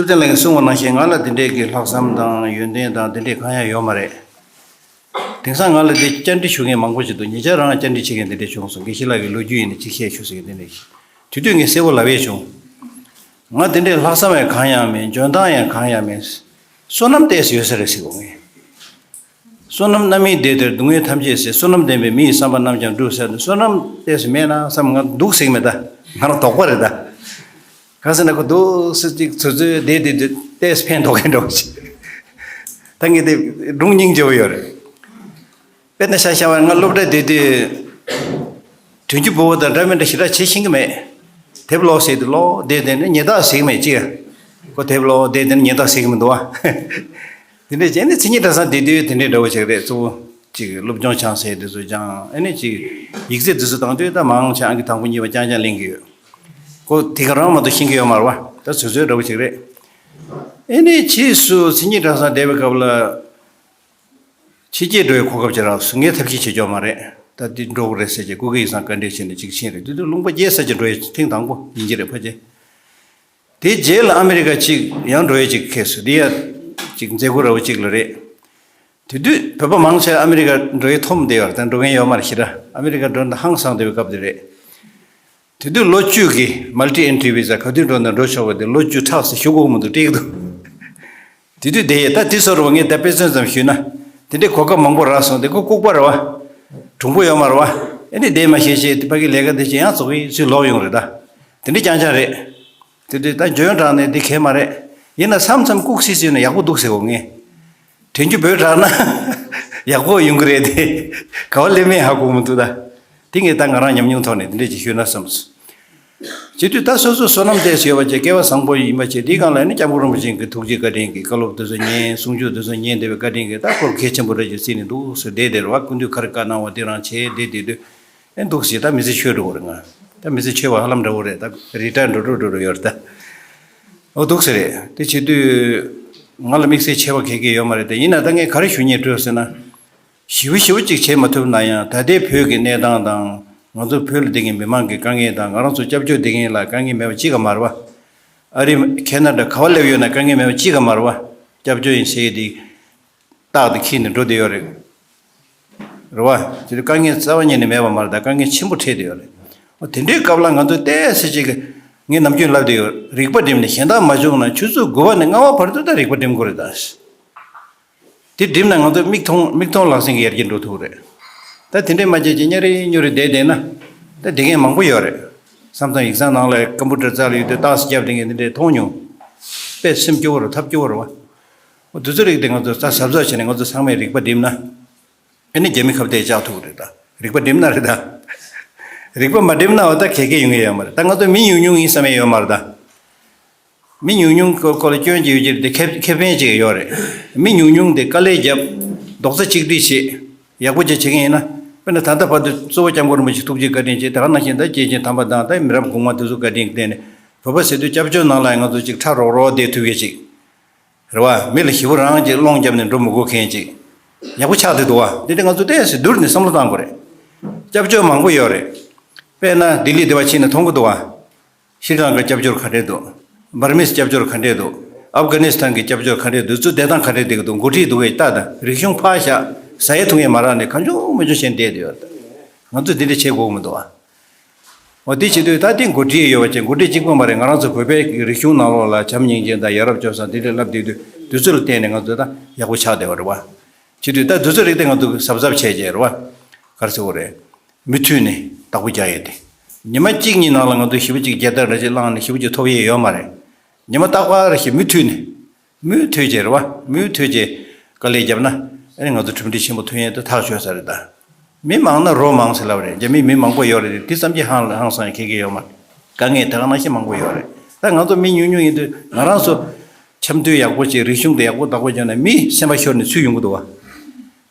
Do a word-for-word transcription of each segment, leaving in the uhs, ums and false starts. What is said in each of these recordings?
ཐུབ་བསྟན་ལགས་ཀྱིས་གསུངས་པ་ནང་བཞིན་ང་ལ་དེ་འདྲས་ཀྱི་ལྷག་བསམ་དང་ཡོན་ཏན་དང་དེ་འདྲས་གང་ཡང་ཡོད་མ་རེད། དེང་སང་ང་ལ་དེ་བཅར་འདྲི་ཞུ་མཁན་མང་པོ་ཞིག་འདུག་ཉེ་ཆར་རང་བཅར་འདྲི་བྱེད་མཁན་དེ་འདྲས་བྱུང་སོང་། དགེ་བཤེས་ལགས་ཀྱི་ལོ་རྒྱུས་ཡིན་ན་ཅིག་བཤད་ཤོག་ཟེར་མཁན་དེ་འདྲས་ཞིག་དེ་དུས་ངས་གསལ་པོ་ལབ་ཡས་བྱུང་། ང་དེ་འདྲས་ལྷག་བསམ་ཡང་གང་ཡང་མེད། འཇོན་ཐང་ཡང་གང་ཡང་མེད། བསོད་ནམས་ཏོག་ཙམ་ཡོད་ས་རེད་ཟེར་གོ་ངས། བསོད་ནམས་རྣམ་སྨིན་བདེ་སྟེར། སྡུག་བསྔལ་ཐམས་ཅད་སེལ། བསོད་ནམས་ལྡན་པས་མི་ཡི་བསམ་པ་རྣམས་ཀྱང་འགྲུབ་ཟེར་ནས། བསོད་ནམས་ཏོག་ཙམ་མེད་ན་བསམ། ང་འདུག་ཟེར་གི་མེད་ད། ང་རང་དོགས་པ་རེད་ད། གང་ཟེར་ན་ཁོ་འདུག་སེ་ཅིག་ཚོད་ཚོད་བསྡད་བསྡད་དུས་ཏོག་ཙམ་ཕན་ཐོགས་མཁན་འདྲ་བོ་ཞིག་ད་ངས་དེ་སྒྲུང་སྙིང་རྗེ་བོ་ཡོད་རེད། དཔེར་ན་ཤ་ཤ་བར་ང་སློབ་གྲྭ་བསྡད་དུས། དྲུང་ཆེ་བུ་བོ་དང་འདྲ་མི་འདྲ་ཞེ་དྲག་བྱེད་ཤེས་ཀྱི་མེད། དེབ་ཀློག་ཟེར་དུས་ཀློག་བསྡད་དེ་ནི་ཉན་ཐག་ཟེར་གྱི་མེད་ཅི། ཁོ་དེབ་ཀློག་བསྡད་དེ་ནི་ཉན་ཐག་ཟེར་གྱི་མི་འདུག་བ། དེ་འདྲས་བྱས་ནས་མཚན་ཉིད་གྲྭ་ཚང་བསྡད་དུས་དེ་འདྲས་འདྲ་བོ་ཞིག་རེད། གཙོ་བོ་ཅིག་སློབ་སྦྱོང་སྦྱང་ཟེར་དེ་ཚོ་སྦྱང་། ཨ་ནི་ཅིག་ཡིག་ཚད་དེ་ཚོ་བཏང་དུས་ད་མང་ཆེ་ཨང་ཀི་དང་པོ་གཉིས་པ་རྐྱང་རྐྱང་ལེན་གྱི་ཡོད། ཁོ་དེ་ག་རང་མ་གཏོགས་ཤེས་ཀྱི་ཡོད་མ་རེད་བ། ད་ཚོད་ཚོད་འདྲ་བོ་ཞིག་རེད། ཨ་ནི་ཕྱིས་སུ་མཚན་ཉིད་གྲྭ་ཚང་བསྡད་པའི་སྐབས་ལ། ཕྱི་རྒྱལ་འགྲོ་བའི་གོ་སྐབས་ཅིག་རག་སོང་། ངས་ཐབས་ཤེས་བྱེད་ཆོག་མ་རེད། ད་འདི་འགྲོ་དགོས་རེད་ཟེར་བྱས་སྐུ་སྒེར་ཡིག་ཚང་བཀའ་འདྲི་བྱས་ནས་ཅིག་ཕྱིན་རེད། དེ་དུས་ལུང་པ་བརྒྱད་ཙམ་ཅིག་འགྲོ་ཡས་ཐེངས་དང་པོ་ཡིན་གྱི་རེད་ཕལ་ཆེར། དེའི་རྗེས་ལ་ཨ་མི་རི་ཀ་ཅིག་ཡང་འགྲོ་ཡས་ཅིག་ཁེལ་སོང་། འདི་ཡ་ཅིག་མཛད་སྒོ་ར་བ་ཅིག་ལ་རེད། དེ་དུས་བོད་པ་མང་ཆེ་ཨ་མི་རི་ཀ་འགྲོ་ཡས་འཐོམ་བསྡད་ཡོད་རེད། ད་འགྲོ་མཁན་ཡོད་མ་རེད་ཞེ་དྲག་ཨ་མི་རི་ཀ་འགྲོ་ན་ཧང་སངས་བསྡད་པའི་སྐབས་དེ་རེད། དེ་དུས་ལོ་བཅུ་གི་མལ་ཊི་ཨེན་ཊི་བི་ཟ་ག་དུས་འགྲོ་ན་འགྲོ་ཆོག་པ་དེ་ལོ་བཅུ་ཕྲག་ཙམ་ཞུ་དགོས་མི་འདུག་སྤྲད་ཀྱི་འདུག་དེ་དུས་དེ་ཡས་ད་དེ་ཚོ་རུ་ངས་ད་དཔེ་མཚོན་ཙམ་ཞུས་ན། དེ་འདྲའི་གོ་སྐབས་མང་པོ་རག་སོང་། དེ་ཁོ་ལྐུགས་པ་རེད་བ། གྲུང་པོ་ཡོད་མ་རེད་བ། ཨེ་ནི་བསྡད་མ་ཤེས་ཤེས་དེ་ཕ་གི་ལས་ཀ་དེ་བྱེད་ཡང་རྫོགས་པའི་ཚུལ་ལོག་ཡོང་རེད་ད། དེ་འདྲའི་རྐྱང་རྐྱང་རེད། དེ་དུས་ད་འཇོན་དྲགས་ནས་འདི་གས་མ་རེད། ཡིན་ན་མཚམས་མཚམས་ལྐུགས་སི་སི་ཡོད་ན་ཡག་པོ་འདུག་ཟེར་གོ་ངས། དྲན་རྒྱུ་བོད་དྲགས་ན་ཡག་པོ་ཡོང་གི་རེད་དེ། ག་བ་སླེབས་མིན་ཧ་གོ་མི་འདུག་ད། དེ་ངས་ད་ང་རང་ཉམས་མྱོང་ཐོག་ནས་དེ་འདྲས་ཅིག་ཤོད་ན་བསམས་སོང་། བྱེད་དུས་ད་སོ་སོ་བསོད་ནམས་ཏོག་ཙམ་ཡོད་པ་བྱས། སྐལ་བ་བཟང་པོ་ཡིན་པ་བྱས། དེའི་སྒང་ལ་ནི་སྐྱབས་མགོན་རིན་པོ་ཆེ་གི་ཐུགས་རྗེ་བཀའ་དྲིན་གྱིས་བཀའ་སློབ་དེ་ཚོ་ཉན། གསུང་ཆོས་དེ་ཚོ་ཉན་བསྡད་པའི་བཀའ་དྲིན་གྱིས་ད་སྐོར་གལ་ཆེན་པོ་རེད་ཅེས་བརྩིས་ནས་འདུག་སེ་བསྡད་བསྡད་རེད་བ། སྐུ་མདུན་ག་རེ་བཀའ་གནང་བ་དེ་རང་བྱས་བསྡད་བསྡད་དུས། ཨེ་འདུག་སེ་ད་མི་ཚེ་ཆོད་འགྲོ་བ་རེད། ང་ད་མི་ཚེ་ཆོད་པ་ཧ་ལམ་འདྲ་བོ་རེད། ད་རི་ཊ་ཡར་འགྲོ་འགྲོ་འགྲོ་འགྲོ་ཡོད་རེད་ད། ཨོ་འདུག་སེ་རེད། དེ་བྱེད་དུས་ང་ལ་དམིགས་བསལ་ཆེ་བ་ག་གེ་ཡོད་མ་རེད་དེ། ཡིན་ན་ད་ངས་ག་རེ་ཞུ་སྙིང་བྲོས་ཟེར་ན། ཞེ་པོ་ཞེ་པོ་ཅིག་བྱེད་མ་ཐུབ་ན་ཡང་། ད་ལྟའི་བོད་ཀྱི་གནས་སྟངས་དང་། ང་ཚོ་བོད་ལ་བསྡད་མཁན་མི་མང་གི་དཀའ་ངལ་དང་། ང་རང་ཚོ་སྐྱབས་བཅོལ་བསྡད་མཁན་ལ་དཀའ་ངལ་མེད་པ་ཅིག་ག་མ་རེད་བ། ཨ་རི་ཁེ་ན་ཌ་ག་བ་སླེབས་ཡོད་ན་དཀའ་ངལ་མེད་པ་ཅིག་ག་མ་རེད་བ། སྐྱབས་བཅོལ་ཡིན་ཟེར་ཡས་དེ་རྟག་ཏུ་འཁྱེར་ནས་འགྲོ་བསྡད་ཡོད་རེད། རེད་བ། དེ་དུས་དཀའ་ངལ་རྩ་བ་ཉིད་ནས་མེད་པ་མ་རེད། ད་དཀའ་ངལ་ཆེན་པོ་འཕྲད་བསྡད་ཡོད་རེད། འོ་དེ་འདྲའི་སྐབས་ལ་ང་ཚོ་ཏོག་ཙམ་ཅིག་གི། ངས་ནམ་རྒྱུན་ལབ་བསྡད་ཡོད། རིག་པ་བསྒྲིམས་ནས། གཞན་དག་མ་བྱུང་ན་ཆུ་ཚོད་དགུ་པ་ནས་ལྔ་པ་བར་དུ་ད་རིག་པ་བསྒྲིམ་དགོས་རེད་ད། དེ་བསྒྲིམས་ན་ང་ཚོ་མིག་མཐོང་མིག་མཐོང་ལག་ཟིན་གྱི་ཡར་རྒྱས་འགྲོ་ཐུབ་རེད། ད་དེ་འདྲས་མ་བྱས་ཀྱི་གཉའ་རི་སྨྱོ་རི་བསྡད་བསྡད་ན། ད་བསྡད་མཁན་མང་པོ་ཡོད་རེད། བསམ་བསམ་ཡིག་ཚང་ནང་ལ་ཀམ་པུ་ཊར་རྩ་ལ་ཡོད་དུས་ཏོག་ཙམ་རྒྱབ་བསྡད་མཁན་དེ་འདྲས་མཐོང་མྱོང་། དཔེ་སེམས་སྐྱོ་བོ་རེད། ཐབས་སྐྱོ་བོ་རེད་བ། འོ་དེ་ཚོ་རིགས་དེ་ང་ཚོ་ད་གཟབ་གཟབ་བྱས་ནས་ང་ཚོ་ཚང་མས་རིག་པ་བསྒྲིམས་ན། ཨ་ནི་རྒྱ་མི་ཁ་གཏད་བཅག་ཐུབ་རེད་ད། རིག་པ་བསྒྲིམས་ན་རེད་ད། རིག་པ་མ་བསྒྲིམས་ན་འོ་ད་ག་གེ་ཡོང་གི་ཡོད་མ་རེད། ད་ང་ཚོ་མི་ཉུང་ཉུང་ཡིན་བསམ་ཡས་ཡོད་མ་རེད་ད། མི་ཉུང་ཉུང་སྐོར་ལ་སྐྱོན་གྱི་ཡོད་ཀྱི་རེད་དེ། ཁེ་ཁེ་ཕན་ཅིག་ཡོད་རེད། མི་ཉུང་ཉུང་དེ་དཀའ་ལས་བརྒྱབ། རྡོག་རྩ་གཅིག་སྒྲིལ་བྱེད། ཡག་པོ་ཅིག་བྱེད་མཁན་ཡིན་ན། དཔེར་ན་ད་ལྟ་བར་དུ་གཙོ་བོ་སྐྱབས་མགོན་རིན་པོ་ཆེ་ཐུགས་རྗེ་བཀའ་དྲིན་བྱས། དེ་ག་ནང་བཞིན་ད་སྐྱེས་ཆེན་དམ་པ་དང་ད་མི་རབས་གོང་མ་དེ་ཚོ་བཀའ་དྲིན་བརྟེན་ནས་བོད་པ་ཟེར་དུས་སྐྱབས་བཅོལ་ནང་ལ་ང་ཚོ་ཅིག་ཁྲ་རོག་རོག་བསྡད་ཐུབ་ཡས་ཅིག་རེད་བ། མི་ལ་ཞེ་པོ་རང་གི་སློང་བརྒྱབ་ནས་འགྲོ་མི་དགོས་མཁན་ཅིག་ཡག་པོ་ཆགས་བསྡད་འདུག་བ། འདི་འདྲ་ང་ཚོ་ཏོག་ཙམ་བསྡུར་ནས་བསམ་བློ་བཏང་དགོས་རེད། སྐྱབས་བཅོལ་མང་པོ་ཡོད་རེད། དཔེར་ན་ལྡི་ལི་དེ་བ་ཕྱིན་ན་མཐོང་གི་འདུག་བ། ཤྲི་ལང་ཀ་སྐྱབས་བཅོལ་ག་འདྲས་འདུག་འབར་མིས་སྐྱབས་བཅོལ་ག་འདྲས་འདུག་ཨབ་གྷ་ནི་སི་ཐན་གྱི་སྐྱབས་བཅོལ་ག་འདྲས་འདུག་ཚུར་བསྡད་སྟངས་ག་འདྲས་བསྡད་ཀྱི་འདུག་འགོ་ཁྲིད་འདུག་གས་ལྟ་དང་། རིག་གཞུང་ཕར་བཞག་ཟ་ཡས་འཐུང་ཡས་མ་རག་ནས་གང་བྱུང་མང་བྱུང་བྱས་བསྡད་ཡོད། ང་ཚོས་འདི་འདྲ་བྱེད་དགོས་ཀྱི་མི་འདུག་བ། འོ་དེ་བྱེད་དུས་ད་དེ་འགོ་ཁྲིད་ཡོད་པ་བྱས། འགོ་ཁྲིད་གཅིག་པོ་མ་རེད། ང་རང་ཚོ་བོད་པའི་རིག་གཞུང་ནང་ལོགས་ལ་བྱམས་སྙིང་རྗེ་དང་ཡ་རབས་སྤྱོད་བཟང་དེ་འདྲ་ལབ་བསྡད་དུས། དེ་ཚོ་ལ་བརྟེན་ནས་ང་ཚོ་ད་ཡག་པོ་ཆགས་བསྡད་པ་རེད་བ། བྱེད་དུས་ད་དེ་ཚོ་རིགས་དེ་ང་ཚོ་གཟབ་གཟབ་བྱས་བྱས་རེད་བ། ག་རེ་ཟེར་དགོས་རེད། མུ་མཐུད་ནས་བདག་པོ་རྒྱག་ཡས་དེ། ཉི་མ་གཅིག་གཉིས་ནང་ལ་ང་ཚོ་ཞེ་པོ་ཅིག་རྒྱལ་དར་འདྲ་ཅིག་བསླངས་ནས་ཞེ་པོ་ཅིག་ཐོབ་ཡས་ཡོད་མ་རེད། ཉི་མ་རྟག་པར་ཞིག་མུ་མཐུད་ནས། མུ་མཐུད་བྱས་རེད་བ། མུ་མཐུད་བྱས་དཀའ་ལས་བརྒྱབ་ན། ཨ་ནི་ང་ཚོ་གྲུབ་འབྲས་ཆེན་པོ་ཐོན་ཡས་དེ་ཐག་ཆོད་ས་རེད་ད། མི་མང་ན་རོ་མང་ཟེར་ལབ་རེད། རྒྱ་མིའི་མི་མང་པོ་ཡོད་རེད། དེ་ཙམ་གྱིས་ཧང་ཧང་སང་ཡས་ཁེ་གེ་ཡོད་མ་རེད། དཀའ་ངལ་དེ་ག་ནང་བཞིན་མང་པོ་ཡོད་རེད། ད་ང་ཚོ་མི་ཉུང་ཉུང་ཡིན་དུས་ང་རང་ཚོ་འཆམ་མཐུན་ཡག་པོ་བྱས། རིག་གཞུང་དེ་ཡག་པོ་བདག་པོ་རྒྱབ་ན་མི་སེམས་པ་ཤོར་ནས་ཚུར་ཡོང་གི་འདུག་བ།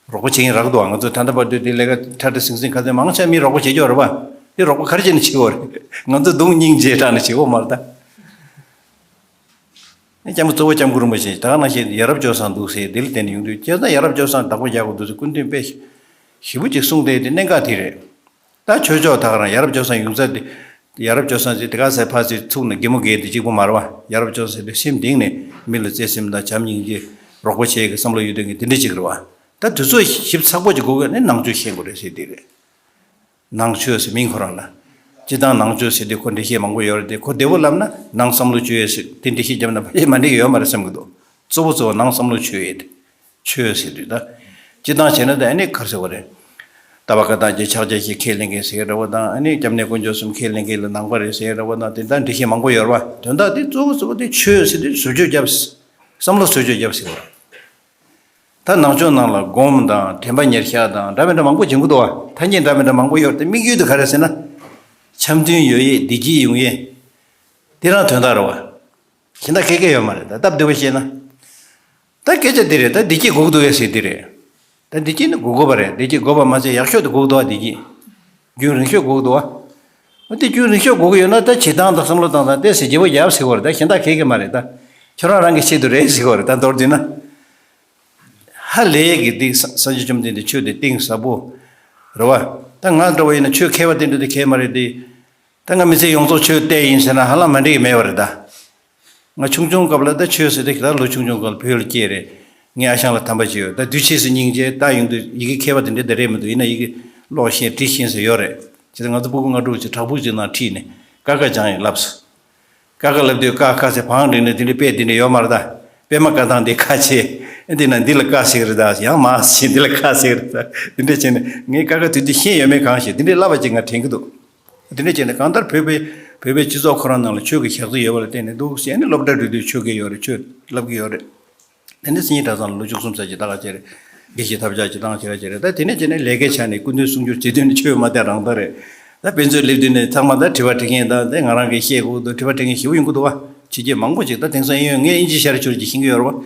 རོགས་པ་བྱེད་མཁན་རག་འདུག་བ། ང་ཚོ་ད་ལྟ་བར་དུ་དེ་ལས་ཀ་ཁྲ་ཁྲ་ཟིང་ཟིང་ག་ཚོད་མང་ཆེ་མིས་རོགས་པ་བྱེད་ཀྱི་ཡོད་རེད་བ། དེ་རོགས་པ་ག་རེ་བྱས་ནས་བྱེད་ཀྱི་ཡོད་རེད། ང་ཚོ་སྡུག་སྙིང་རྗེ་དྲགས་ནས་བྱེད་ཀྱི་ཡོད་མ་རེད་ད། སྐྱབས་མགོན་གཙོ་བོ་སྐྱབས་མགོན་རིན་པོ་ཆེ་ད་ག་ནང་བཞིན་ཡ་རབས་སྤྱོད་བཟང་འདུག་ཟེར་དེ་ལ་བརྟེན་ནས་ཡོང་དུས། བྱས་ཙང་ཡ་རབས་སྤྱོད་བཟང་བདག་པོ་རྒྱག་དགོས་འདུག་ཟེར་སྐུ་མདུན་དཔེ་ཞེ་པོ་ཅིག་གསུངས་བསྡད་དེ་གནད་འགག་དེ་རེད། ད་ཆོས་ཕྱོགས་ད་ག་རང་ཡ་རབས་སྤྱོད་བཟང་ཡོང་ས་དེ་ ཡ་རབས་སྤྱོད་བཟང་ཅིག་དེ་ག་ཟེར་ཕར་ཚུར་ཐུག་ནས་གད་མོ་བགད་དེ་གཅིག་པོ་མ་རེད་བ། ཡ་རབས་སྤྱོད་བཟང་ཟེར་དུས་སེམས་གཏིང་ནས་མི་ལ་བརྩེ་སེམས་དང་བྱམས་སྙིང་རྗེ་རོགས་པ་བྱེད་ཀྱི་བསམ་བློ་ཡོད་དོན་གྱི་དེ་འདྲ་ཅིག་རེད་བ། ད་དུས་ཚོད་ཞིབ་ཚགས་པོ་ཅིག་དགོས་ཀྱི་ཡོད་ན་ནང་ཆོས་ཤེས་དགོས་རེད་ཟེར་དེ་རེད། ནང་ཆོས་ཟེར་མིང་ཁོ་རང་ལ། སྤྱིར་བཏང་ནང་ཆོས་ཟེར་དུས་ཁོ་འགྲེལ་བཤད་མང་པོ་ཡོད་རེད་དེ། ཁོ་བདེ་པོ་ལབ་ན་ནང་བསམ་བློ་བཅོས་ཡས་ཟེར་དེ་འགྲེལ་བཤད་བརྒྱབ་ན་ཕལ་ཆེར་མ་འགྲིག་གི་ཡོད་མ་རེད་བསམ་གྱི་འདུག་གཙོ་བོ་གཙོ་བོ་ནང་བསམ་བློ་བཅོས་ཡས་དེ། ཆོས་ཟེར་དུས་ད། སྤྱིར་བཏང་བྱས་ན་ད་ཨ་ནི་ག་རེ་ཟེར་དགོས་རེད། ལྟ་བ་བཀའ་ཐམས་ཅད་ཕྱག་རྒྱ་བཞི་ཁས་ལེན་མཁན་ཟེར་གྱི་རེད་བ་དང་། ཨ་ནི་སྐྱབས་གནས་དཀོན་མཆོག་གསུམ་ཁས་ལེན་མཁན་ལ་ནང་པ་རེད་ཟེར་གྱི་རེད་བ་དང་། དེ་ལྟར་འགྲེལ་བཤད་མང་པོ་ཡོད་རེད་བ། དོན་དག་དེ་གཙོ་བོ་གཙོ་བོ་དེ་ཆོས་ཟེར་དུས་བཟོ་བཅོས་བརྒྱབ། བསམ་བློ་བཟོ་བཅོས་བརྒྱབ་ཟེར་བ། ད་ནང་ཆོས་ནང་ལ་སྒོམ་དང་དྲན་པ་ཉེར་བཞག་དང་འདྲ་མི་འདྲ་མང་པོ་བྱེད་ཀྱི་འདུག་བ། ཐ་སྙད་འདྲ་མི་འདྲ་མང་པོ་ཡོད་རེད་དེ། དམིགས་ཡུལ་དེ་ག་རེ་ཟེར་ན། འཆམ་མཐུན་ཡོང་ཡས། བདེ་སྐྱིད་ཡོང་ཡས། དེ་རང་དོན་དག་རེད་བ། གཞན་དག་ག་གེ་ཡོད་མ་རེད། ད་སྟབས་བདེ་པོ་བཤད་ན། ད་སྐད་ཆ་འདི་རེད། ད་བདེ་སྐྱིད་དགོས་ཀྱི་འདུག་གས་ཟེར་འདི་རེད། ད་བདེ་སྐྱིད་ནི་དགོས་དགོས་པ་རེད། བདེ་སྐྱིད་དགོས་པ་མ་ཚད་ཡག་ཤོས་དེ་དགོས་ཀྱི་འདུག་བ། བདེ་སྐྱིད་རྒྱུན་རིང་ཤོས་དགོས་ཀྱི་འདུག་བ། འོ་དེ་རྒྱུན་རིང་ཤོས་དགོས་ཀྱི་ཡོད་ན་ད་བྱེད་སྟངས་དང་བསམ་བློ་བཏང་སྟངས་ཏོག་ཙམ་བརྗེ་པོ་རྒྱབ་ཟེར་གྱི་ཡོད་རེད། ད་གཞན་དག་ག་གེ་མ་རེད། ད་ཁྱོད་རང་རང་གི་ཆེད་དུ་རེད་ཟེར་གྱི་ཡོད་རེད། ད་མདོར་བསྡུས་ན། ཧ་ལས་ཀྱི་འདི་སངས་རྒྱས་བཅོམ་ལྡན་འདས་ཆོས་དེ་གཏིང་ཟབ་པོ་རེད་བ། ད་ང་འདྲ་བ་ཡིན་ན་ཆོས་མཁས་པ་དེ་འདྲ་དེ་མཁས་མ་རེད་དེ། ད་ང་མི་ཚེ་ཡོངས་རྫོགས་ཆོས་བལྟས་ཡིན་ཟེར་ན་ཧ་ལམ་མ་འགྲིག་གི་མེད་པ་རེད་ད། ང་ཆུང་ཆུང་སྐབས་ལ་ད་ཆོས་ཟེར་དེ་ད་ལོ་ཆུང་ཆུང་སྐབས་ལ་བོད་ལ་སྐྱེས་རེད། ངའི་ཨ་ཞང་ལ་དམ་པ་ཅིག་ཡོད། ད་དུས་ཆེས་སུ་སྙིང་རྗེ་ད་ཡོང་དུས་ཡི་གེ་མཁས་པ་དེ་འདྲ་ད་རེད་མི་འདུག་ཡིན་ན་ཡི་གེ་ཀློག་ཤེས་འབྲི་ཤེས་ཟེར་ཡོད་རེད། བྱས་ཙང་ང་ཚོ་སྤུ་གུ་ལྔ་དྲུག་ཅིག་བྲག་ཕུག་ཅིག་ནང་ཁྲིད་ནས་ཀ་ཁ་སྦྱང་ཡིན་ལབ་སོང་། ཀ་ཁ་ལབ་དུས་ཀ་ཁ་ཟེར་བང་སྒྲིག་ནས་དེ་འདྲའི་དཔེ་དེ་འདྲ་ཡོད་མ་རེད་ད། པད་མ་བཀའ་ཐང་དེ་ཁ་ཕྱེ། ཨེ་འདི་ན་འདི་ལ་ཀ་ཟེར་གི་རེད་ད། ཡང་མ་ཟེར་འདི་ལ་ཁ་ཟེར་གི་རེད་ད། དེ་འདྲ་བྱས་ནས་ངས་ཀ་ཁ་དུས་དེ་ཤེས་ཡོད་མེད་གང་ཤེས། དེ་འདྲའི་བསླབ་པ་ཅིག་ང་དྲན་གི་འདུག་དེ་འདྲ་བྱས་ནས་གང་ལྟར་བོད་པའི་བོད་པའི་སྤྱི་ཚོགས་ཁོ་རང་ནང་ལ་ཆོས་ཀྱི་ཞག་རྩི་ཡོད་པ་ལ་བརྟེན་ནས་འདུག་ཟེར་ནས་སློབ་གྲྭ་འགྲོ་དུས་ཆོས་དགེ་ཡོད་རེད། ཆོས་བསླབ་ཀྱི་ཡོད་རེད། དེ་ནས་སེང་གེ་གྲྭ་ཚང་ལ་ལོ་བཅུ་གསུམ་ཙམ་ཅིག་ལྟ་ག་བྱས་རེད། དགེ་བཤེས་ཐབས་ཆག་ཅིག་བཏང་བྱས་ར་བྱས་རེད། ད་དེ་ནས་བྱས་ནས་ལས་ཀའི་ཆ་ནས་སྐུ་མདུན་གསུང་སྒྱུར་བྱེད་དུས་ནས་ཆོས་མ་བསྟན་རང་བསྟན་རེད། ད་དཔེ་མཛོད་སླེབས་དུས་ནས་ཚང་མ་ད་དྲི་བ་དྲི་མཁན་དང་དེ་ང་རང་གིས་བཤད་དགོས་འདུག་དྲི་བ་དྲི་མཁན་ཞེ་པོ་ཡོང་གི་འདུག་བ། ཕྱི་རྒྱལ་མང་པོ་ཅིག་ད་དེང་སང་ཨེ་ཡོད། ངས་ཨིན་ཇི་ཤར་ཕྱོགས་ཅིག་ཤེས་ཀྱི་ཡོད་རེད་བ།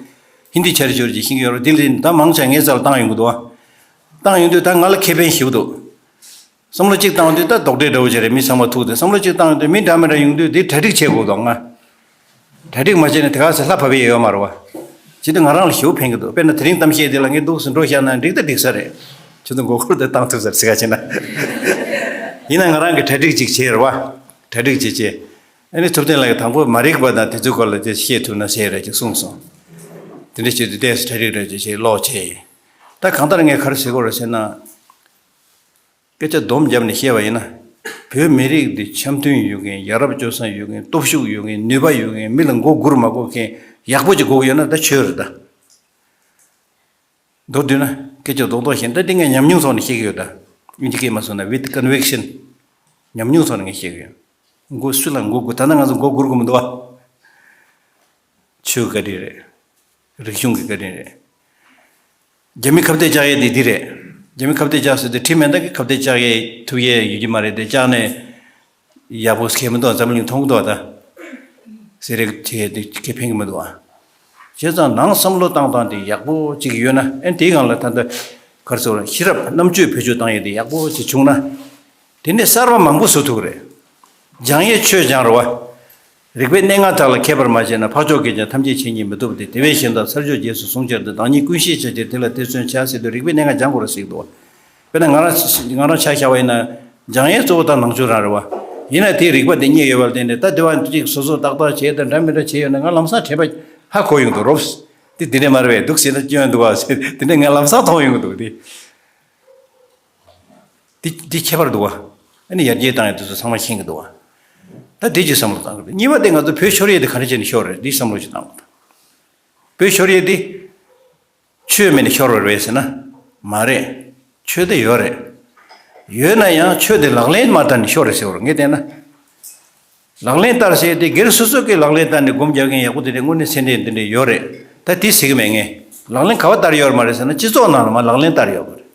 ཧིན་དི་ཤར་ཕྱོགས་ཅིག་ཤེས་ཀྱི་ཡོད་རེད། དེ་ལས་ད་མང་ཆེ་ངའི་རྩ་ལ་བཏང་ཡོང་གི་འདུག་བ། བཏང་ཡོང་དུས་ད་ང་ལ་ཁེ་ཕན་ཞེ་པོ་འདུག་བསམ་བློ་གཅིག་བཏང་དུས་ད་རྡོག་ཁྲེས་འདྲ་བོ་ཅིག་རེད། མི་ཚང་མ་ཐུག་སྟེ་བསམ་བློ་གཅིག་བཏང་དུས་མི་འདྲ་མི་འདྲ་ཡོང་དུས་དེ་གྲ་སྒྲིག་བྱེད་དགོས་དོ། ང་གྲ་སྒྲིག་མ་བྱས་ན་དེ་ག་ཚོད་ལྷ་བབས་ཡས་ཡོད་མ་རེད་བ། བྱེད་དུས་ང་རང་ལ་ཞེ་པོ་ཕན་གི་འདུག་དཔེར་ན་དེ་རིང་གཏམ་བཤད་དེ་ལ་ངས་འདུག་སེ་འགྲོ་བཞག་ན་འགྲིག་ད་འགྲིག་ས་རེད། ཁྱོད་ཚོ་མགོ་སྐོར་དེ་བཏང་ཐུབ་ས་རེད་ཟེར་ག་བྱས་ན། ཡིན་ན་ང་རང་གི་གྲ་སྒྲིག་ཅིག་བྱས་རེད་བ། གྲ་སྒྲིག་བྱས་བྱས། ཨ་ནི་ཐུབ་བསྟན་ལགས་ཀྱིས་དང་པོ་མ་རིག་པ་དང་དེ་ཚོའི་སྐོར་ལ་དེ་བཤད་ཐུབ་ན་ཟེར་རེད་ཅེས་གསུངས་སོང་། དེ་འདྲ་བྱས་དུས་ཏོག་ཙམ་གྲ་སྒྲིག་རེ་བྱས་བྱས་ཀློག་བྱས་ཡིན། ད་གང་ལྟར་ངས་ག་རེ་ཟེར་དགོས་རེད་ཟེར་ན། སྐད་ཆ་སྡོམ་བརྒྱབ་ནས་བཤད་པ་ཡིན་ན། བོད་མི་རིགས་འདི་འཆམ་མཐུན་ཡོད་མཁན། ཡ་རབས་སྤྱོད་བཟང་ཡོད་མཁན། སྟོབས་ཤུགས་ཡོད་མཁན། ནུས་པ་ཡོད་མཁན། མི་ལ་མགོ་སྒུར་མ་དགོས་མཁན་ཡག་པོ་ཅིག་དགོས་ཀྱི་ཡོད་ན་ད་ཆོས་རེད་ད། མདོར་བསྡུས་ན་སྐད་ཆ་རྡོག་རྡོག་བཤད་ན་ད་འདི་ངས་ཉམས་མྱོང་ཐོག་ནས་བཤད་ཀྱི་ཡོད་ད། ཨིན་ཇི་སྐད་མ་སོང་ན་with conviction། ཉམས་མྱོང་ཐོག་ནས་ངས་བཤད་ཀྱི་ཡོད། མགོ་སུ་ལ་མགོ་སྒུར། ད་ལྟ་ང་ཚོ་མགོ་སྒུར་དགོས་མི་འདུག་བ། ཆོས་བཀའ་དྲིན་རེད། རིག་གཞུང་གི་བཀའ་དྲིན་རེད། རྒྱ་མི་ཁ་གཏད་བཅག་ཡས་དེ་འདི་རེད། རྒྱ་མི་ཁ་གཏད་བཅག་ཟེར་དུས་ཁྲིམས་མེད་ན་ད་གི་ཁ་གཏད་བཅག་ཡས་ཐུབ་ཡས་ཡོད་ཀྱི་མ་རེད་དེ། བཅག་ནས་ཡག་པོ་ཁེ་མི་འདུག་འཛམ་གླིང་མཐོང་གི་འདུག་ད་ཟེར་རེད་བྱས་དེ་ཁེ་ཕན་གི་མི་འདུག་ཨ། བྱས་ཙང་ནང་བསམ་བློ་བཏང་སྟངས་དེ་ཡག་པོ་ཅིག་ཡོད་ན། ཨེ་དེའི་སྒང་ལ་ད་ལྟ་ག་རེ་ཟེར་དགོས་རེད། ཤེས་རབ་རྣམ་དཔྱོད་བེད་སྤྱོད་བཏང་ཡས་དེ་ཡག་པོ་ཅིག་བྱུང་ན། དེ་ནས་གསར་པ་མང་པོ་བཟོ་ཐུབ་ཀྱི་རེད། སྦྱང་ཡས་ཆོས་སྦྱང་རེད་བ། རིག་པའི་གནས་ལྔ་དག་ལ་མཁས་པར་མ་བྱས་ན། འཕགས་མཆོག་གིས་ཀྱང་ཐམས་ཅད་མཁྱེན་ཉིད་མི་ཐོབ་སྟེ། དེ་བས་གཞན་དག་ཚར་གཅོད་རྗེས་སུ་བཟུང་ཕྱིར་དང་། བདག་ཉིད་ཀུན་ཤེས་བྱ་ཕྱིར་དེ་ལ་དེ་བརྩོན་བྱ། ཟེར་དུས་རིག་པའི་གནས་ལྔ་སྦྱང་དགོས་རེད་ཟེར་གྱི་འདུག་བ། དཔེར་ན་ང་རང་ང་རང་ཆ་བཞག་པ་ཡིན་ན་སྦྱང་ཡས་གཙོ་བོ་ད་ནང་ཆོས་རང་རེད་བ། ཡིན་ན་དེའི་རིག་པ་དེ་རྙེད་ཡོད་པ་ལ་བརྟེན་ནས་ད་དེ་བ་གཅིག་སོ་སོ་ཏག་ཏག་བྱས་དང་འདྲ་མི་འདྲ་བྱས་ཡོད་ན་ང་ལམ་སང་དྲན་པ་ཧ་གོ་ཡོང་འདུག་རོབ། དེ་དེ་འདྲ་མ་རེད་པས། འདུག་ཟེར་ན་སྐྱོན་འདུག་བ་ཟེར། དེ་འདྲ་ང་ལམ་སང་མཐོང་ཡོང་གི་འདུག་དེ། འདི་འདི་ཁྱད་པར་འདུག་བ། ཨ་ནི་ཡར་རྒྱས་བཏང་ཡས་དེ་ཚོ་ཚང་མ་ཤེས་ཀྱི་འདུག་བ། ད་འདི་ཅིག་བསམ་བློ་བཏང་དགོས། གཉིས་པ་དེ་ང་ཚོ་བོད་ཤོར་ཡས་དེ་ག་རེ་བྱས་ནས་ཤོར་རེད། འདི་བསམ་བློ་ཞིག་བཏང་དགོས། བོད་ཤོར་ཡས་དེ་ཆོས་མེད་ནས་ཤོར་བ་རེད་ཟེར་ན་མ་རེད། ཆོས་དེ་ཡོད་རེད། ཡོད་ན་ཡང་ཆོས་དེ་ལག་ལེན་མ་བསྟར་ནས་ཤོར་རེད་ཟེར་བ་རེད། ངས་བལྟས་ན། ལག་ལེན་བསྟར་ཟེར་དེ་སྒེར་སོ་སོ་གིས་ལག་ལེན་བསྟར་ནས་སྒོམ་རྒྱག་མཁན་ཡག་པོ་དེ་འདྲའི་དངོས་གནས་སེམས་ཁྲལ་འདི་འདྲའི་ཡོད་རེད། ད་དེ་ཟེར་གི་མེད། ངས་ལག་ལེན་ག་པར་བསྟར་ཡོད་མ་རེད་ཟེར་ན་སྤྱི་ཚོགས་ནང་ལ་མར་ལག་ལེན་བསྟར་ཡོད་པ་རེད།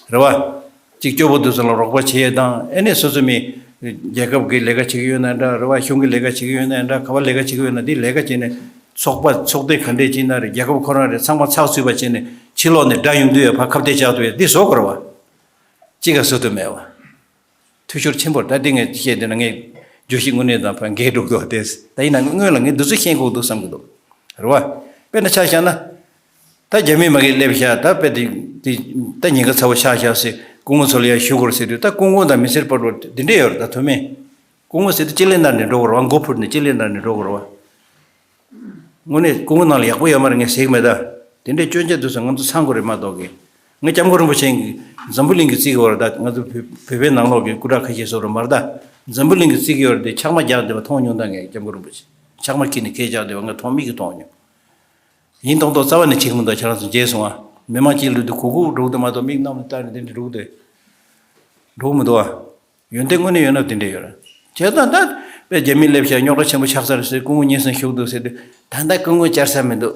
རེད་བ། གཅིག་སྐྱོ་པོ་དེ་ཚོ་ལ་རོགས་པ་བྱེད་ཡས་དང་། ཨེ་ནས་སོ་སོ་མི་རྒྱལ་ཁབ་ཀྱི་ལས་ཀ་བྱེད་ཀྱི་ཡོད་ན་འདྲ། རེད་བ། གཞུང་གི་ལས་ཀ་བྱེད་ཀྱི་ཡོད་ན་འདྲ། ག་པར་ལས་ཀ་བྱེད་ཀྱི་ཡོད་ན་དེ་ལས་ཀ་བྱས་ནས་ཚོགས་པ་ཚོགས་སྡེ་ག་འདྲས་ཅིག་ན་རེད། རྒྱལ་ཁབ་ཁོ་རང་རེད། ཚང་མ་ཚགས་ཚུད་པ་བྱས་ནས་ཕྱི་ལོགས་ནས་དགྲ་ཡོང་དུས་ཡ་ཕར་ཁ་གཏད་བཅག་ཐུབ་ཡས་དེ་བཟོ་དགོས་རེད་བ། གཅིག་ག་བཟོ་ཐུབ་མེད་བ། འཐུས་ཤོར་ཆེན་པོ་རེད། ད་འདི་ངས་བཤད་དེ་ན་ངས་བརྗོད་གཞི་དངོས་གནས་དང་ཕར་འགལ་འགྲོ་གི་འདུག་སྟེ། ད་ཡིན་ན་སྔོན་ལ་ངས་འདི་ཚོ་ཤེས་དགོས་འདུག་བསམ་གི་འདུག་རེད་བ། དཔེར་ན་ཆ་བཞག་ན། ད་རྒྱ་མི་མ་གིར་སླེབས་ཤག་ད་དཔེ་དེ་དེ་ད་ཉེན་ཁ་ཚ་པོ་ཆགས་ཤག་ཟེར། སྐུ་ངོ་ཚོ་ལ་ཡང་ཞུ་དགོས་རེད་ཟེར་དུས། ད་སྐུ་ངོ་དང་མི་སེར་བར་དུ་འདི་འདྲས་ཡོད་རེད། ད་མཐོ་དམན། སྐུ་ངོ་ཟེར་དུས་ལྕེ་ལེ་འདར་ནས་འགྲོ་དགོས་རེད་བ། མགོ་ཕུད་ནས་ལྕེ་ལེ་འདར་ནས་འགྲོ་དགོས་རེད་བ། དངོས་གནས་སྐུ་ངོ་ནང་ལ་ཡག་པོ་ཡོད་མ་རེད། ངས་ཟེར་གི་མེད་ད། དེ་འདྲའི་སྐྱོན་ཆ་དེ་ཚོ་ང་ཚོ་ཚང་དགོས་རེད་མ་གཏོགས་གི། ངས་སྐྱབས་མགོན་རིན་པོ་ཆེ་གི་འཛམ་བུ་གླིང་གི་རྩིས་ཀྱི་བར་ད་ང་ཚོ་བོད་བོད་པའི་ནང་ལོགས་ཀྱི་སྐུ་དྲག་ཁ་ཤས་སོ་རུ་མར་ད། འཛམ་བུ་གླིང་གི་རྩིས་ཀྱི་བར་དེ་ཕྱགས་མ་རྒྱག་བསྡད་པ་མཐོང་མྱོང་ད། ངས་སྐྱབས་མགོན་རིན་པོ་ཆེ་ཕྱགས་མ་ཁྱེར་ནས་སྐད་རྒྱག་བསྡད་པ་ང་མཐོང་མིག་གིས་མཐོང་མྱོང་། ཡིན་མདོག་མདོག་རྩ་བ་ནས་བྱེད་ཀྱི་མི་འདུག་ཁྱེད་རང་ཚོ་མཇལ་སོང་ང་། མི་མང་སྤྱི་ལུས་དུ་གུག་གུག་འགྲོ་གི་འདུག་མ་གཏོགས་མིག་གནམ་ལ་བལྟས་ནས་དེ་འདྲ་འགྲོ་གི་འདུག་འགྲོ་གི་མི་འདུག་ཨ། ཡོན་ཏན་དངོས་གནས་ཡོད་ན་དེ་འདྲ་ཡོད་རེད། བྱས་ཙང་ད་དཔེ་རྒྱ་མི་སླེབས་ཤག་རྙོག་དྲ་ཆེན་པོ་ཆགས་ས་རེད་ཟེར། སྐུ་ངོ་ཉིན་སང་ཞུགས་འདུག་ཟེར་དུས་ད་ལྟ་སྐུ་ངོ་བཅར་ས་མི་འདུག་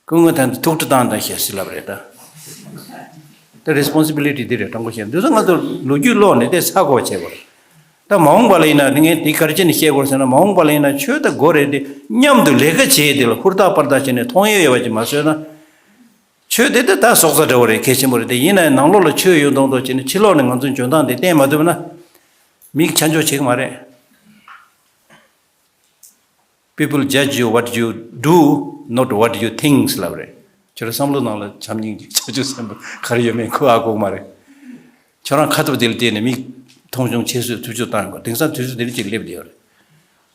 སྐུ་ངོ་ད་ལྟ་ཐུགས་ཁྲོ་བཏང་བཏང་ཞེས་ཟེར་ལབ་རེད་ད། ད་རེ་སི་པོན་སི་བི་ལི་ཊི་འདི་རེད། དྲང་པོ་བཤད་ན་འདི་ཚོ་ང་ཚོ་ལོ་རྒྱུས་ཀློག་ནས་དེ་ཚ་གོ་བྱེད་དགོས་རེད། ད་མ་འོངས་པ་ལ་ཡིན་ན་ངས་འདི་ག་རེ་བྱས་ནས་བཤད་དགོས་ཟེར་ན། མ་འོངས་པ་ལ་ཡིན་ན་ཆོས་དང་སྒོ་རེད་དེ་མཉམ་དུ་ལས་ཀ་བྱེད་དེ་ལ་ཧུར་ཐག་པར་ཐག་བྱས་ནས་མཐོང་ཡས་ཡོད་པ་ཅིག་མ་བཟོས་ན། ཆོས་དེ་ད་ད་སྲོག་རྩ་འདྲ་བོ་རེད། གལ་ཆེན་པོ་རེད་དེ། ཡིན་ན་ཡང་ནང་ལོགས་ལ་ཆོས་ཡོད་མདོག་མདོག་བྱས་ནས་ཕྱི་ལོགས་ནས་ང་ཚོའི་འཇོན་ཐང་དེ་བསྟན་མ་ཐུབ་ན་མིག་ཆ་འཇོག་བྱེད་ཀྱི་མ་རེད། People judge you what you do, not what you think ལབ་རེད། ཁྱོད་རང་བསམ་བློ་ནང་ལ་བྱམས་སྙིང་རྗེ་བྱང་ཆུབ་སེམས་དཔའ་ག་རེ་ཡོད་མེད་ཁོ་ཨ་གོ་གི་མ་རེད། ཁྱོད་རང་ཁ་ཐུབ་དེ་ལ་བལྟས་ནས་མིག་མཐོང་ཆུང་ཆེ་བཟོས་ཐུབ་ཆོག་བཏང་དགོས། དེང་སང་དུས་ཚོད་དེ་འདྲ་ཅིག་སླེབས་བསྡད་ཡོད་རེད།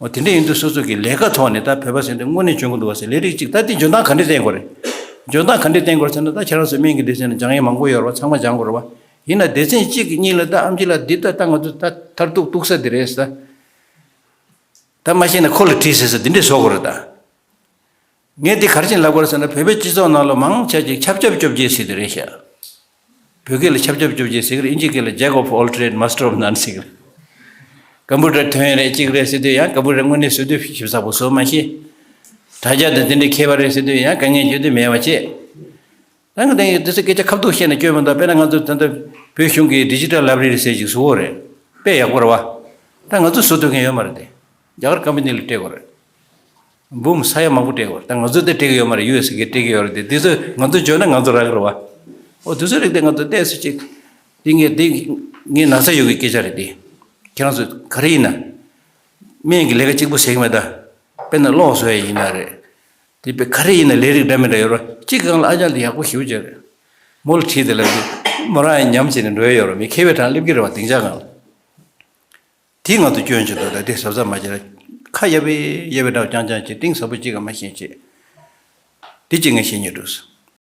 འོ་དེ་འདྲ་ཡིན་དུས་སོ་སོ་གི་ལས་ཀ་ཐོག་ནས་ད་བོད་པ་ཟེར་དུས་དངོས་གནས་འཇོན་གི་འདུག་བ་ཟེར། ལས་རིགས་གཅིག་ད་དེ་འཇོན་ཐང་ག་འདྲས་བསྟན་དགོས་རེད། འཇོན་ཐང་ག་འདྲས་བསྟན་དགོས་རེད་ཟེར་ན། ད་ཁྱེད་རང་ཚོ་སྨན་གྱི་སྡེ་ཚན་ནང་སྦྱང་ཡས་མང་པོ་ཡོད་རེད་བ། ཚང་མ་སྦྱང་དགོས་རེད་བ། ཡིན་ན་སྡེ་ཚན་གཅིག་གཉིས་ལ་ད་ཨེམ་ཆི་ལགས་འདི་ད་ད་ང་ཚོ་ད་མཐར་ཐུག་གཏུག་ས་འདི་རེད་ཟེར། ད་མ་ཤེས་ན་ཁོ་ལ་དྲིས་ཟེར་ཟེར་འདི་འདྲས་བཟོ་དགོས་རེད་ད། ངས་འདི་ག་རེ་བྱས་ནས་ལབ་དགོས་རེད་ཟེར་ན། བོད་པའི་སྤྱི་ཚོགས་ནང་ལ་མང་ཆེ་ཅིག་ཆབ་ཆབ་ཅོབ་ཅེས་ཟེར་དེ་རེད་ཤག་བོད་སྐད་ལ་ཆབ་ཆབ་ཅོབ་ཅེས་ཟེར་གི་རེད། ཨིན་ཇི་སྐད་ལ་Jack of all trade, master of none ཟེར་གི་རེད། ཀམ་པུ་ཊར་ཐོན་ཡས་རེད་གཅིག་རེད་ཟེར་དུས་ཡང་ཀམ་པུ་ཊར་དངོས་གནས་བཟོ་དུས་ཞིབ་ཚགས་པོ་བཟོ་མ་ཤེས། དྲ་རྒྱ་དང་དེ་འདྲའི་མཁས་པ་རེད་ཟེར་དུས་ཡང་དཀའ་ངལ་བརྗོད་དུས་མེད་པ་བྱས། ད་ང་དེ་ཡི་དེ་ཚོ་སྐད་ཆ་ཁ་ཐུག་བཤད་ན་སྐྱོན་མི་འདུག་དཔེར་ན་ང་ཚོ་ད་ལྟ་བོད་གཞུང་གི་ཌི་ཇི་ཊལ་ལའི་བྷ་རེ་རི་ཟེར་ཅིག་བཟོ་གི་རེད། དཔེ་ཡག་པོ་རེད་བ། ད་ང་ཚོ་བཟོ་ཐུབ་མཁན་ཡོད་མ་རེད་དེ། རྒྱ་གར་ཀམ་པ་ནི་ལ་སྤྲད་དགོས་རེད། འབུམ་ས་ཡ་མང་པོ་སྤྲད་དགོས་རེད། ད་ང་ཚོ་དེ་སྤྲད་ཀྱི་ཡོད་མ་རེད། ཡུ་ཨེས་གིས་སྤྲད་ཀྱི་ཡོད་རེད་དེ། དེ་ཚོ་ང་ཚོ་འཇོན་ན་ང་ཚོ་རག་གི་རེད་བ། འོ་དེ་ཚོ་རིགས་དེ་ང་ཚོ་ཏོག་ཙམ་ཅིག་དེ་ངས་དེ་ངས་ན་ཚ་ཡོད་ཀྱི་སྐད་ཆ་རེད་དེ། ཁྱེད་རང་ཚོ་ག་རེ་ཡིན་ན། སྨན་གྱི་ལས་ཀ་གཅིག་པུ་བྱེད་ཀྱི་མེད་ད། དཔེར་ན་གློག་བཟོ་ཡས་ཡིན་ན་རེད། དེ་དཔེ་ག་རེ་ཡིན་ན་ལས་རིགས་འདྲ་མི་འདྲ་ཡོད་རེད། གཅིག་སྒང་ལ་ཨ་ཅག་འདི་ཡག་པོ་ཞེ་པོ་ཅིག་རེད། མོ་ལ་དྲིས་དེ་ལབ་དུས་མོ་རང་ཡང་ཉམས་བྱས་ནས་འགྲོ་ཡ་ཡོད་རེད། མི་མཁས་པའི་གྲས་སླེབས་ཀྱི་རེད་བ་སྡིངས་ཆ་སྒང་ལ། དེ་ང་ཚོ་སྐྱོན་བྱེད་འདུག་ད་དེ་གཟབ་གཟབ་མ་བྱས་ན་ཁ་གཡར་བའི་གཡར་བའི་འདྲ་བ་རྐྱང་རྐྱང་བྱས། གཏིང་ཟབ་པོ་གཅིག་ག་མ་ཤེས་བྱས། དེ་གཅིག་ངས་བཤད་སྙིང་འདོད་སོང་